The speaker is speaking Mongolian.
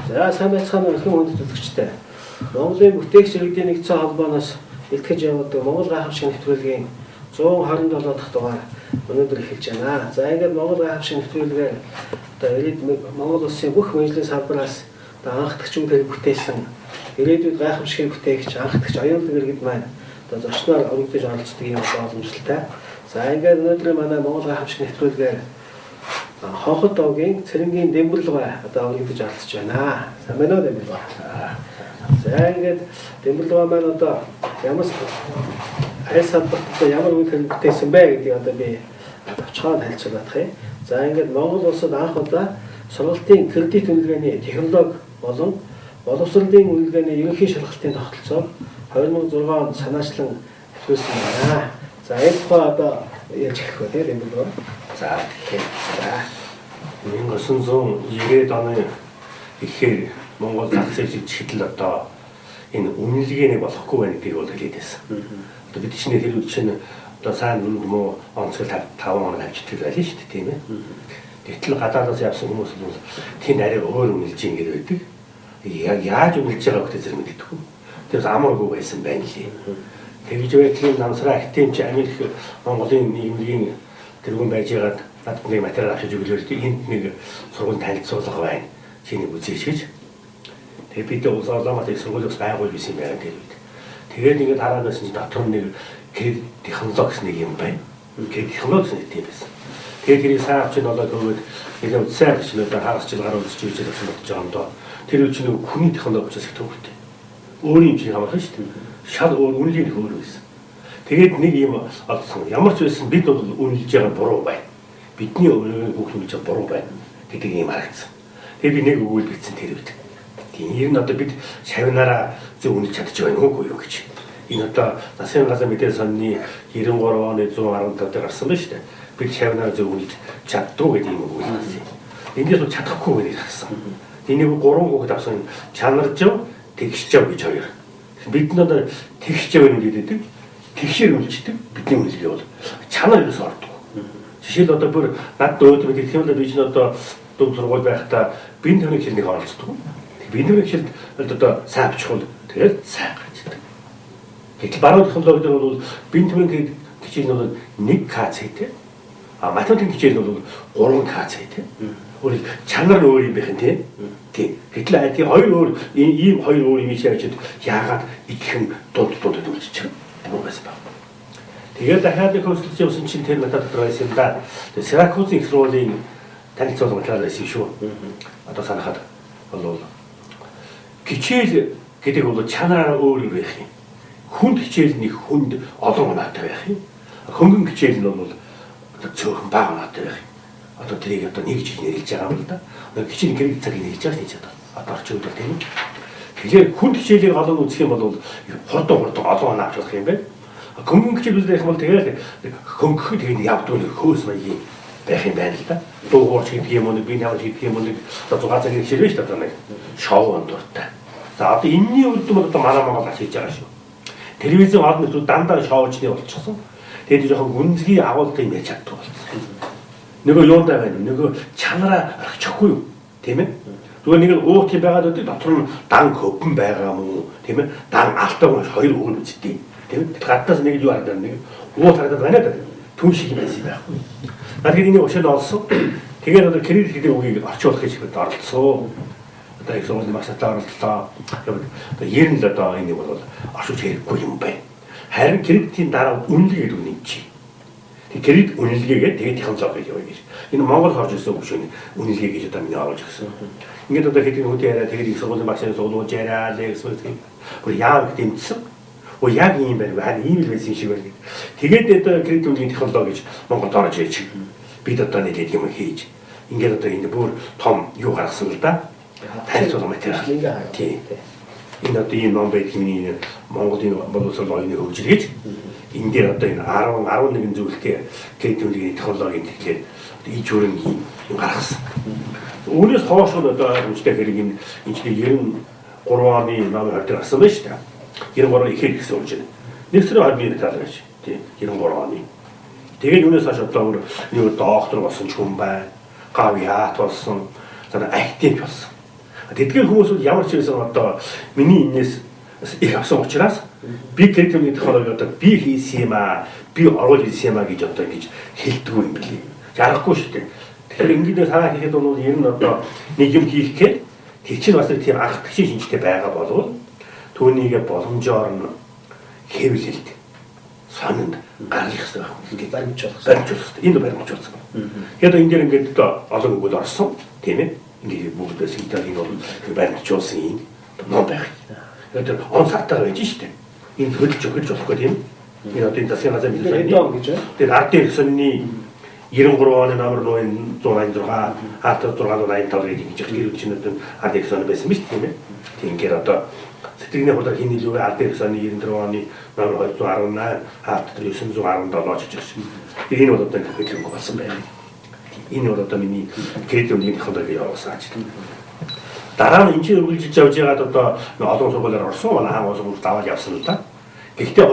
За сайн байцгаана уу эрхэм хүндэт үзэгчдээ. Монголын бүтээгч иргэдийн нэгдсэн холбооноос бэлтгэж явуулдаг Монгол гайхамшиг нэвтрүүлгийн 127 дахь дугаар өнөөдөр эхэлж байна. За ингээд Монгол гайхамшиг нэвтрүүлгээр одоо ирээд Монгол улсын бүх мэргэжлийн салбараас одоо анхдагч үйл хэрэг бүтээсэн ирээдүйд гайхамшигыг бүтээгч анхдагч оюунлаг иргэд маань одоо зочноор өргөдөж оролцдог юм боломжтой. За ингээд өнөөдөр манай Монгол гайхамшиг нэвтрүүлгээр Хонхот овгийн Цэрэнгийн Дэмбэрлэгай одоо өргөдөж оролцож байна. Сайн байна уу Дэмбэрлэгай? За ингээд Дэмбэрлэгай маань одоо ямар аль салбарт одоо ямар үйл хэрэг бүтээсэн бэ гэдгийг одоо би товчхон танилцуулах юм. За ингээд Монгол улсад анх удаа сургалтын кредит үнэлгээний технологи болон боловсролын үнэлгээний ерөнхий шалгалтын тогтолцоог 2006 онд санаачлан нэвтрүүлсэн байна. За энэ тухай одоо ярьж эхлэх үү тийм үү? За тэгэхээр за 1990-ад оны ихээр Монгол зах зээл жижигтэл одоо энэ үнэлгээний болохгүй байна гэдгийг бол хэлээд байсан. Одоо бид чинь тэр үед чинь одоо сайн нүнд муу онцгой 5 оноо авчдаг байлаа шүү дээ, тийм ээ. Гэтэл гадаадаас явсан хүмүүс бол тэнд арай өөр үнэлж ийн гэдэг байдаг. Яг яаж үнэлж байгааг хөтэ зэрэг мэддэггүй. Тэрс амаргүй байсан байна лээ. Тэгж байдлын намсраа актемч Америк Монголын нийгмийн тэргүүн байж байгаад надад нэг материал авчиж өглөө л энд нэг сургууль танилцуулга байна. Чи нэг үзээч гэж. Тэгээ бид улс Улаанбаатар их сургууль бас байгуулж байсан юм байна тэр үед. Тэгээд ингээд хараад байсан чинь дотор нэг кредит технологи гэсэн нэг юм байна. Кредит технологи гэсэн нэг тийм байсан. Тэгээд тэрийг сайн авчиж болоод өгөөд нэлээд үдсээр гэж нэг хагас жил гаруй үзэж үзэж авсан бодож байгаа юм доо. Тэр үе чинь нэг хүний технологи учраас их төвхтэй. Өөр юм чи хамаархан шүү дээ. Шал өөр үнэлгээ өөр байсан. Тэгээд нэг юм олдсон. Ямар ч байсан бид бол үнэлж байгаа буруу байна. Бидний өөрийн хүүхд үнэлж байгаа буруу байна гэдэг юм харагдсан. Тэгээд би нэг өгүүлбэр бичсэн тэр үед. Тийм ер нь одоо бид шавнараа зөв үнэлж чадчих байна уугүй юу гэж. Энэ одоо засгийн газар мэдээ сонины 93 оны 117 дээр гарсан байна шүү дээ. Бид шавнараа зөв үнэлж чаддгүй гэдэг юм өгүүлбэр гарсан. Эндээс бол чадахгүй гэж гарсан. Энийг гурван хүүхэд авсан чанаржав, тэгшжав гэж хоёр. Бид нар одоо тэгшжав гэдэг тэгшээр үнэлждэг. Бидний үнэлгээ бол чанар юус ордог. Жишээл одоо бүр над өөд мэд гэх юм л би чинь одоо дунд сургууль байхдаа бие төвний хичээл нэг оролцдог. Бие төвний хичээлд одоо сайн авчихвал тэгэл сайн гарчдаг. Гэтэл баруун технологи дээр бол бие төвний хичээл нь бол 1 КЦ-тэй. А математикийн хичээл нь бол 3 КЦ-тэй. Өөрөөр чанар нь өөр юм байх нь тийм. Тийм. Гэтэл тийм хоёр өөр ийм хоёр өөр юм хийж яагаад идэхэн дунд дунд үлчиж байгаа юм байсан баг. Тэгээд дахиад нэг хөөцөлж явсан чинь тэр надад дотор байсан юм да. Тэгээд Сиракузын их сургуулийн танилцуулга материал байсан шүү. Одоо санахад бол хичээл гэдэг бол чанараараа өөр байх юм. Хүнд хичээл нь хүнд олон оноотой байх юм. Хөнгөн хичээл нь бол одоо цөөхөн бага оноотой байх юм. Одоо тэрийг одоо нэг жил нэрлэж байгаа юм л да. Хичээл кредит цагийг нэрлэж байгаа шүү дээ. Одоо орчин үед бол тийм ээ. Тэгэхээр хүнд хичээлийг олон үзэх юм бол хурдан хурдан олон оноо авч болох юм байна. Хөнгөн хичээл үзэх юм бол тэгэл хөнгөхөд тэгээд явдаг нэг хөөс маягийн байх юм байна л да. Дуугуурч гэдэг юм уу, нэг бие тавьж гэдэг юм уу, нэг одоо 6 цагийн хичээл байна шүү дээ одоо нэг шоу ондуртай. За одоо энэний үр дүн одоо манай Монгол хийж байгаа шүү. Телевизийн олон нийтүүд дандаа шоучны болчихсон. Тэгээд жоохон гүнзгий агуулдаг юм яаж чаддаг болсон. Нөгөө юундаа байна нөгөө чанараа орхичихгүй юу, тийм ээ? Зүгээр нэг уут юм байгаад байдаг, дотор нь дан хөвөн байгаа мó, тийм ээ? Дан алтаа хоёр өөр үсттэй, тийм ээ? Гаднаас нэг юу харагдаад нэг уут харагдаад байна даа. Түн шиг юм байсан байхгүй. Тэгэхээр энийг учир нь олсон. Тэгээд одоо кредит гэдэг үгийг орчуулах гэж ихэд оролцсон. Одоо их сургуулийн багштай оролцлоо. Одоо ер нь л одоо энийг бол орчуулж хэрэггүй юм байна. Харин кредитийн дараа үнэлгээ гэдэг үг нэмчих. Тэг кредит үнэлгээгээ тэгээд технологи гэж яваа гэж. Энэ Монгол орж ирсэн үг шүү. Үнэлгээ гэж одоо миний оруулж ирсэн. Ингээд одоо хэдийн хөдөө яриа тэгээд их сургуулийн багшаа суулгаж яриа л гэсэн үг. Бүр яав их дэмжсэн. Оо яг ийм байна. Харин ийм л байсан шиг байна гэдэг. Тэгээд одоо кредит үнэлгээний технологи гэж Монголд орж ирж бид одоо нэлээд юм хийж ингээд одоо энэ бүр том юу гаргасан л да. Танилцуулга материал. Тийм. Энэ одоо ийм ном байдаг миний Монголын боловсрол оюуны хөгжил гэж энэ дээр одоо энэ 10 11 зөвлөлттэй кредит үнэлгээний технологийн тэгэхээр иж хөрөнгийн юм гаргасан. Үүнээс хойш нь одоо ойлгомжтой хэрэг энэ чинь 93 оны номын 20 дээр гарсан байна шүү дээ. 93 ихээр гэсэн үг чинь. Нэг сарын 21 материал байж. Тийм 93 оны. Тэгээд үүнээс хойш одоо нэг доктор болсон ч хүн байна. Гав яат болсон. За актив болсон. Тэдгээр хүмүүс бол ямар ч байсан одоо миний энэс их авсан учраас би кредит технологи одоо би хийсэн юм аа, би оруулж ирсэн юм аа гэж одоо ингэж хэлдэггүй юм билий. Жаргахгүй шүү дээ. Тэгэхээр ингээд санаа хийхэд бол ер нь одоо нэг юм хийх гээд тэр чинь бас нэг тийм анхдагчийн шинжтэй байгаа болвол түүнийгээ боломжоор нь хэвлэлд сонинд гаргах хэрэгтэй байх. Ингээд баримтжуулах. Баримтжуулах хэрэгтэй. Энэ баримтжуулсан. Тэгэхээр энэ дээр ингээд одоо олон өгөл орсон, тийм ээ. Ингээд бүгдээс энэ бол баримтжуулсан юм ном байх. Тэгэхээр он сартаа байж штэ. Энэ хөдөлж өгч болохгүй тийм. Энэ одоо энэ засгийн газар мэдээ он гэж байна. Тэгэхээр ардын их сонины 93 оны номер 186 арт 685 гэж ингэж тэр үе чинь одоо ардын их сон байсан биз тийм ээ. Тэгэхээр одоо сэтгэлийн хурлаар хин нийлүүгээ ардын их соны 94 оны номер 218 арт 917 ч гэж байна. Энэ бол одоо хөдөлгөөн болсон байна. Энэ бол одоо миний кредит үнийн технологи явуулсан ажил. Дараа нь энэ чинь үргэлжлэж явж байгаад одоо олон сургуулиар орсон, манай хаан сургууль даваад явсан л да. Гэхдээ